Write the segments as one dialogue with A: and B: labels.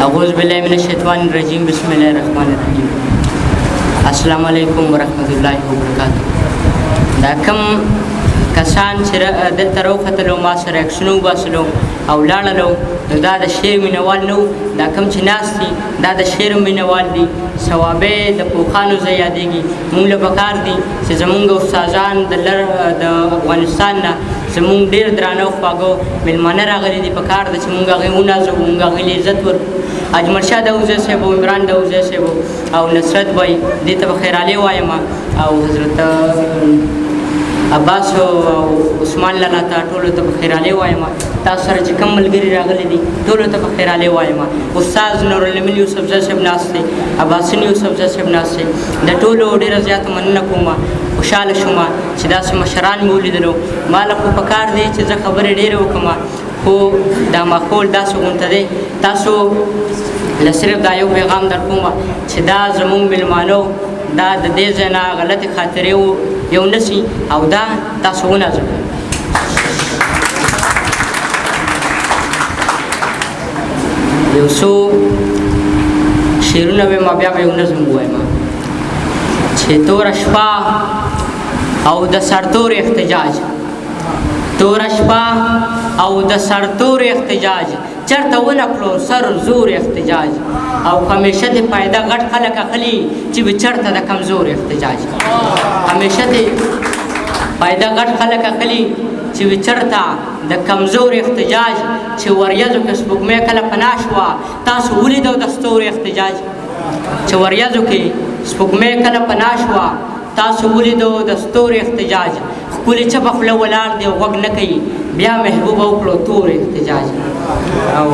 A: اعوذ بالله من الشیطان الرجیم، بسم الله الرحمن الرحیم. السلام علیکم ورحمت الله وبرکاته. دا کم کسان چې دلته راوختلو، ما سره عکسونه وباسلو او لاړلو، نو دا د شعر مینهوال نه وو. دا کوم چې ناست دي، دا د شعر مینهوال دي. ثوابې د پوخانو ځای یادېږي. مونږ له پکار دي چې زمونږ استادان د لر د افغانستان نه زمونږ ډېر درانه او خواږه مېلمانه راغلي دي، پکار ده چې مونږ هغې ونازوو، مونږ هغې له عزت ورکړو. اجمل شاه داوزی صاحب او عمران داوزی صاحب او نصرت بھائی، دې ته به خیرالې وایم، او حضرت عباس او عثمان لالا ته، ټولو ته په خیرالې وایم. تاسو سره چې کوم ملګري راغلي دي، ټولو ته په خیرالې وایم. استاد نورالامین یوسفزی صاحب ناست دی، عباسین یوسفزی صاحب ناست دی، د ټولو ډېره زیاته مننه کوم. خوشحاله شوم چې داسې مشران مې ولیدلو. ما له خو پکار دی چې زه خبرې ډېرې وکړم، خو دا ماحول داسې غونته دی. تاسو له صرف دا یو پیغام در کوم چې دا زمونږ مېلمانو دا د دې ځای نه غلطې خاطرې یو نسی او دا تاسو ونازوئ. یو څو شعرونه به ما بیا به یو نظم ووایم چې توره شپه او د سرتور احتجاج، توره شپه او د سرتور احتجاج، چرته ونه کړو سر زور احتجاج، او همیشه د فایده غټ خلک اخلي چې به چرته د کمزور احتجاج، همیشه د فایده غټ خلک اخلي چې به چرته د کمزور احتجاج. چې وریځو کې سپوږمۍ کله پناه شوه، تاسو ولیدو د ستورو احتجاج؟ چې وریځو کې سپوږمۍ کله پناه شوه، تاسو ولیدو د ستورو احتجاج؟ ښکلي چپه خوله ولاړ دی، غوږ نه کوي، بیا محبوبه وکړو تور احتجاج. او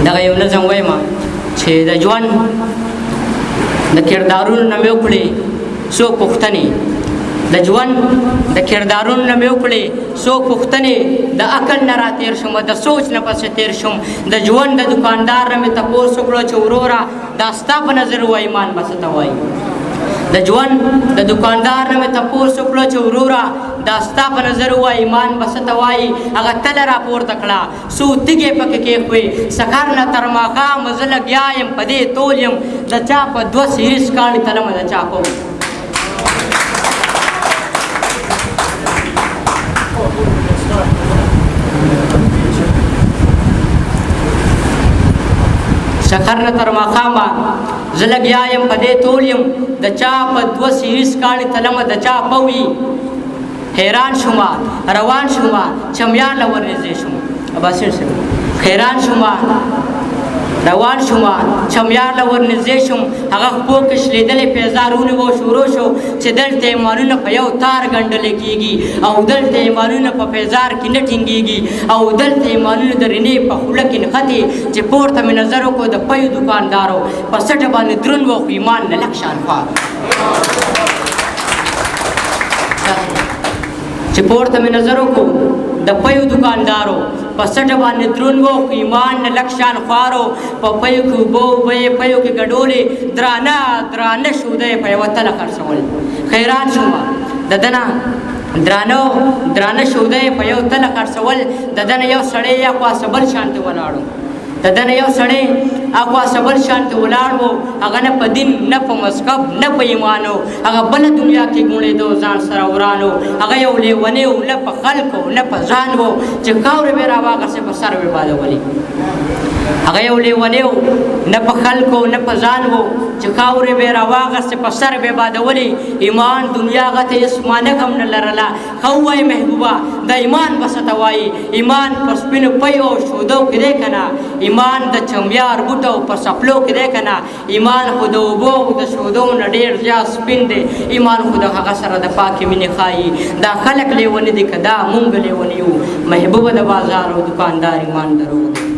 A: دغه یو نظم وایم چې د ژوند د کردارونو نه مې وکړې څو پوښتنې، د ژوند د کردارونو نه مې وکړې څو پوښتنې، د عقل نه را تېر شوم، د سوچ نه پسې تېر شوم. د ژوند د دکاندار نه مې تپوس وکړو چې وروره، دا ستا په نظر وایي ایمان به څه ته وایي؟ د ژوند د دکاندار نه مې تپوس وکړو چې وروره، دا ستا په نظر وایي ایمان به څه ته وایي؟ هغه تله راپورته کړه، څو تیږې پکې کېښوې. سحر نه تر ماښامه زه لګیا یم، په دې تول یم، د چا په دوه سیریز کاڼي تلمه د چا په سحر نه تر ماښامه زه لګیا یم، په دې تول یم، د چا په دوه سیریز کاڼي تلمه د چا په وي. حیران شوم، روان شوم، چمیان له ورنږدې شوم. عباسي صاحب، حیران شوم، روان شوم، چمیار له ورنږدې شوم. هغه خپو کې شلېدلې پیزار ونیو، شروع شو چې دلته ایمانونه په یو تار ګنډل کېږي، او دلته ایمانونه په پیزار کې نه ټینګېږي، او دلته ایمانونه د رینې په خوله کې نښتې. چې پورته مې نظر وکړو، د پیو دکاندارو په سټه باندې دروند و، خو ایمان نه لږ شان خوار. چې پورته مې نظر وکړو، د پیو دکاندارو په سټه باندې دروند و، خو ایمان نه لږ شان خوارو. په پیو کې اوبه اوبه یې پیو کې ګډولې، درانه درانه شوده یې په یوه تله خرڅول. حیران شوم، د ده نه درانه درانه شوده یې په یو تله خرڅول. د ده نه یو سړی اخوا څه بل شانتې ولاړو، د ده نه یو سړی اخوا څه بل شانتې ولاړ و. هغه نه په دین، نه په مذهب، نه په ایمان و، هغه بله دنیا کې ګوڼېدو، ځان سره وران و. هغه یو لیونی و، نه په خلکو نه په ځان و، چې خاورې به یې راواخیستې په سر به یې بادولې. هغه یو لیونی و، نه په خلکو نه په ځان و، چې خاورې به یې راواخیستې په سر به یې بادولې. ایمان دنیا هغه ته هېڅ معنی هم نه لرله. ښه ووایې محبوبه، د ایمان به څه ته وایي؟ ایمان په سپینو پیو او شودو کې دی که نه؟ ایمان د چمیار بوټو په څپلو کې دی که نه؟ ایمان خو د اوبو او د شودو نه ډېر زیات سپین دی. ایمان خو د هغه سره د پاکې مینې ښایي. دا خلک لیوني دي که دا مونږ لیوني یو؟ محبوبه، د بازار او دکاندار ایمان دروغ دی.